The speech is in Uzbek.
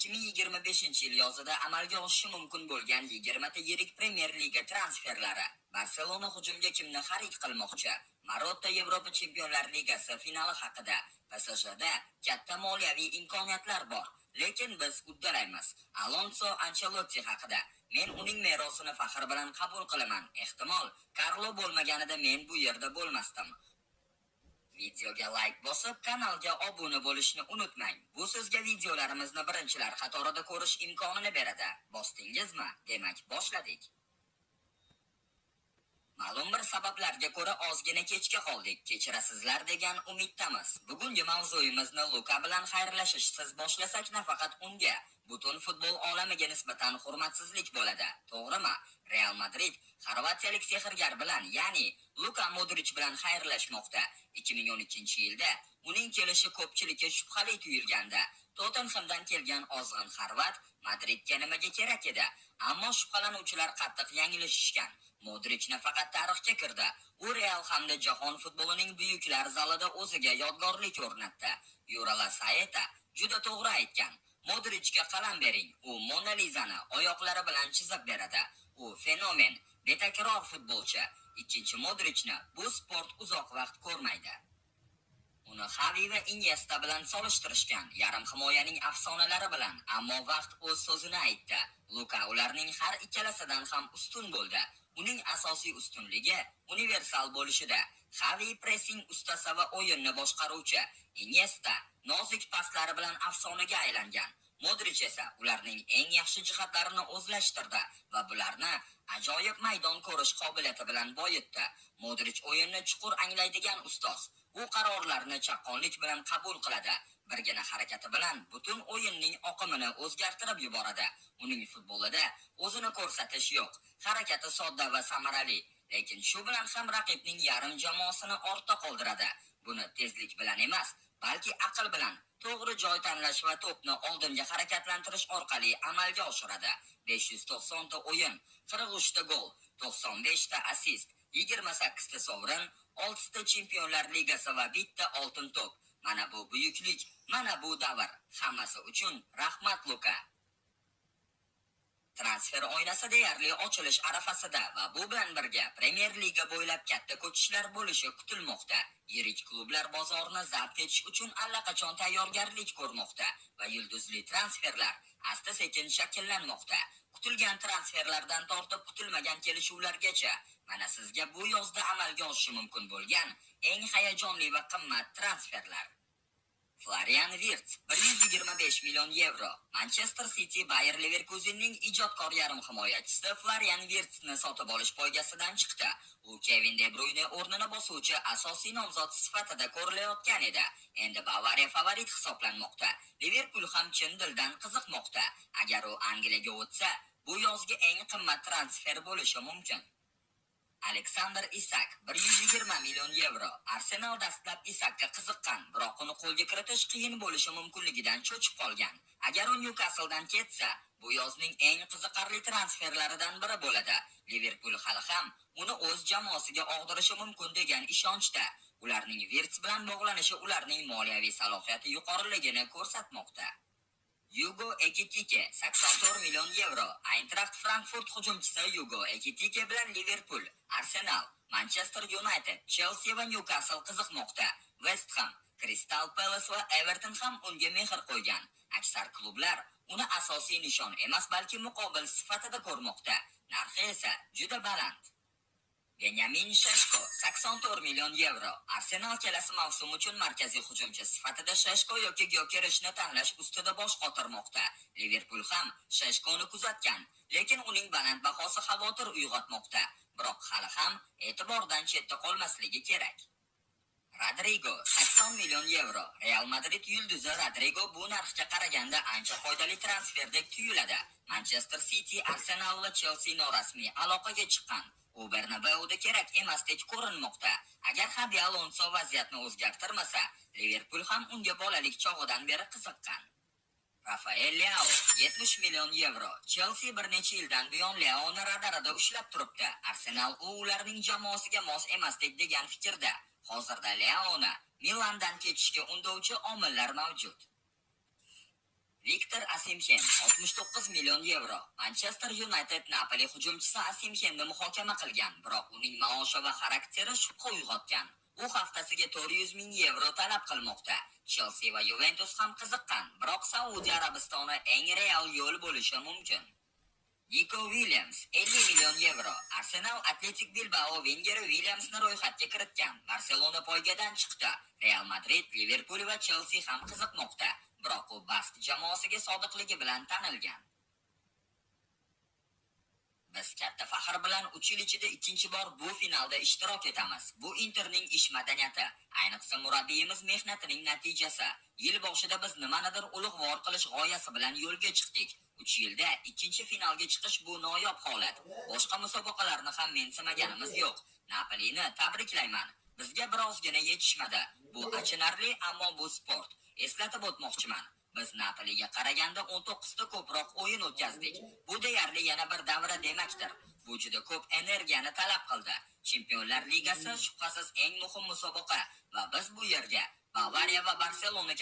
2025-yil yozida amalga oshishi mumkin bo'lgan 20 ta yirik Premier Liga transferlari. Barselona hujumga kimni xarid qilmoqchi? Marotta Yevropa Chempionlar Ligasi finali haqida. PSJda katta moliyaviy imkoniyatlar bor, lekin biz uddalaymiz. Alonso Ancelotti haqida. Men uning merosini faxr bilan qabul qilaman. Ehtimol, Karlo bo'lmaganida men bu yerda bo'lmasdim. Videoga like bosib, kanalga obuna bo'lishni unutmang. Bu sizga videolarimizni birinchilar qatorida ko'rish imkonini beradi. Bosdingizmi? Demak, boshladik. Ma'lum bir sabablarga ko'ra ozgina kechga qoldik. Kechirasizlar degan umiddamiz. Bugungi mavzuyimizni Luka bilan xayrlashishsiz boshlasak, nafaqat unga, butun futbol olamiga nisbatan hurmatsizlik bo'ladi. To'g'rimi? Real Madrid xorvatiyalik sehrgar bilan, ya'ni Luka Modrich bilan xayrlashmoqda. 2012-yilda uning kelishi ko'pchilikka shubhali tuyulgandi. Tottenhamdan kelgan ozg'in xorvat Madridga nimaga kerak edi? Ammo shubhalanuvchilar qattiq yanglishishgan. Modrich nafaqat tarixga kirdi, u Real hamda jahon futbolining buyuklar zalida o'ziga yodgorlik o'rnatdi. Yura Lasaeta juda to'g'ri aytgan. Modrichga qalam bering, u Mona Lizani oyoqlari bilan chizib beradi. U fenomen, betakror futbolchi. Ikkinchi Modrichni bu sport uzoq vaqt ko'rmaydi. Uni Xavi va Iniesta bilan solishtirishgan, yarim himoyaning afsonalari bilan, ammo vaqt o'z so'zini aytdi. Luka ularning har ikkalasidan ham ustun bo'ldi. Uning asosiy ustunligi universal bo'lishida. Xavi pressing ustasi va o'yinni boshqaruvchi. Iniesta nozik paslari bilan afsonaga aylangan. Modrich esa ularning eng yaxshi jihatlarini o'zlashtirdi va bularni ajoyib maydon ko'rish qobiliyati bilan boyitdi. Modrich o'yinni chuqur anglaydigan ustoz. U qarorlarni chaqqonlik bilan qabul qiladi. Birgina harakati bilan butun o'yinning oqimini o'zgartirib yuboradi. Uning futbolida o'zini ko'rsatish yo'q. Harakati sodda va samarali, lekin shu bilan ham raqibning yarim jamoasini ortda qoldiradi. Buni tezlik bilan emas, balki aql bilan to'g'ri joy tanlash va to'pni oldinga harakatlantirish orqali amalga oshiradi. 590 ta o'yin, 43 ta gol, 95 ta assist, 28 ta sovrin, 6 ta Chempionlar Ligasi va bitta oltin to'p. Mana bu buyuklik, mana bu davr. Hammasi uchun rahmat, Luka. Transfer oynasi deyarli ochilish arafasida va bu bilan birga Premier Liga bo'ylab katta ko'chishlar bo'lishi kutilmoqda. Yirik klublar bozorni zabt etish uchun allaqachon tayyorgarlik ko'rmoqda va yulduzli transferlar asta-sekin shakllanmoqda. Kutilgan transferlardan tortib kutilmagan kelishuvlargacha, mana sizga bu yozda amalga oshishi mumkin bo'lgan eng hayajonli va qimmat transferlar. Florian Wirtz, 125 million yevro. Manchester City Bayer Leverkusenning ijodkor yarim himoyachisi Florian Wirtzni sotib olish poygasidan chiqdi. U Kevin De Bruyne o'rnini bosuvchi asosiy nomzod sifatida ko'rilayotgan edi. Endi Bavariya favorit hisoblanmoqda. Liverpul ham chin dildan qiziqmoqda. Agar u Angliyaga o'tsa, bu yozgi eng qimmat transfer bo'lishi mumkin. Aleksander Isak, 120 million yevro. Arsenal dastlab Isakka qiziqqan, biroq uni qo'lga kiritish qiyin bo'lishi mumkinligidan cho'chib qolgan. Agar u Newcastledan ketsa, bu yozning eng qiziqarli transferlaridan biri bo'ladi. Liverpul hali ham uni o'z jamoasiga og'dirishi mumkin degan ishonchda. Ularning Wirtz bilan bog'lanishi ularning moliyaviy salohiyati yuqoriligini ko'rsatmoqda. Hugo Ekitike, 84 million yevro. Eintracht Frankfurt hujumchisi Hugo Ekitike bilan Liverpool, Arsenal, Manchester United, Chelsea va Newcastle qiziqmoqda. West Ham, Crystal Palace va Everton ham unga mehr qo'ygan. Aksar klublar uni asosiy nishon emas, balki muqobil sifatida ko'rmoqda. Narxi esa juda baland. Benyamin Sheshko, 84 million yevro. Arsenal kelasi mavsum uchun markaziy hujumchi sifatida Sheshko yoki Gyokerishni tanlash ustida bosh qotirmoqda. Liverpul ham Sheshkoni kuzatgan, lekin uning baland bahosi xavotir uyg'otmoqda. Biroq hali ham e'tibordan chetda qolmasligi kerak. Rodrigo, 80 million yevro. Real Madrid yulduzi Rodrigo bu narxga qaraganda ancha foydali transferdek tuyuladi. Manchester City, Arsenal va Chelsea norasmiy aloqaga chiqqan. U Bernabeuda kerak emasdek ko'rinmoqda. Agar Xabi Alonso vaziyatni o'zgartirmasa, Liverpul ham unga bolalik chog'idan beri qiziqqan. Rafael Leao, 70 million yevro. Chelsea bir necha yildan buyon Leaoni radarida ushlab turibdi. Arsenal u ularning jamoasiga mos emasdek degan fikrda. Hozirda Leaoni Milandan ketishga undovchi omillar mavjud. Viktor Osimhen 69 million yevro. Manchester United Napoli hujumchisi Osimhenni muhokama qilgan, biroq uning maoshi va xarakteri shubha uyg'otgan. U haftasiga 400 ming yevro talab qilmoqda. Chelsea va Juventus ham qiziqqan, biroq Saudiya Arabistoni eng real yo'l bo'lishi mumkin. Niko Williams 50 million yevro. Arsenal Atletik Bilbao vengeri Williamsni ro'yxatga kiritgan. Barselona poygadan chiqdi. Real Madrid, Liverpool va Chelsea ham qiziqmoqda. Biroq u Bask jamoasiga sodiqligi bilan tanilgan. Biz katta faxr bilan 3 yil ichida ikkinchi bor bu finalda ishtirok etamiz. Bu Interning ish madaniyati, ayniqsa murabbiyimiz mehnatining natijasi. Yil boshida biz nimanidir ulug'vor qilish g'oyasi bilan yo'lga chiqdik. 3 yilda ikkinchi finalga chiqish bu noyob holat. Boshqa musobaqalarni ham mensimaganimiz yo'q. Napolini tabriklayman. Bizga birozgina yetishmadi. Bu achinarli, ammo bu sport. Eslatib o'tmoqchiman. Biz Napoliga qaraganda 19 ta ko'proq o'yin o'tkazdik. Bu deyarli yana bir davra demakdir. Bu juda ko'p energiyani talab qildi. Chempionlar Ligasi shubhasiz eng muhim musobaqa va biz bu yerga Bavariya va Barselona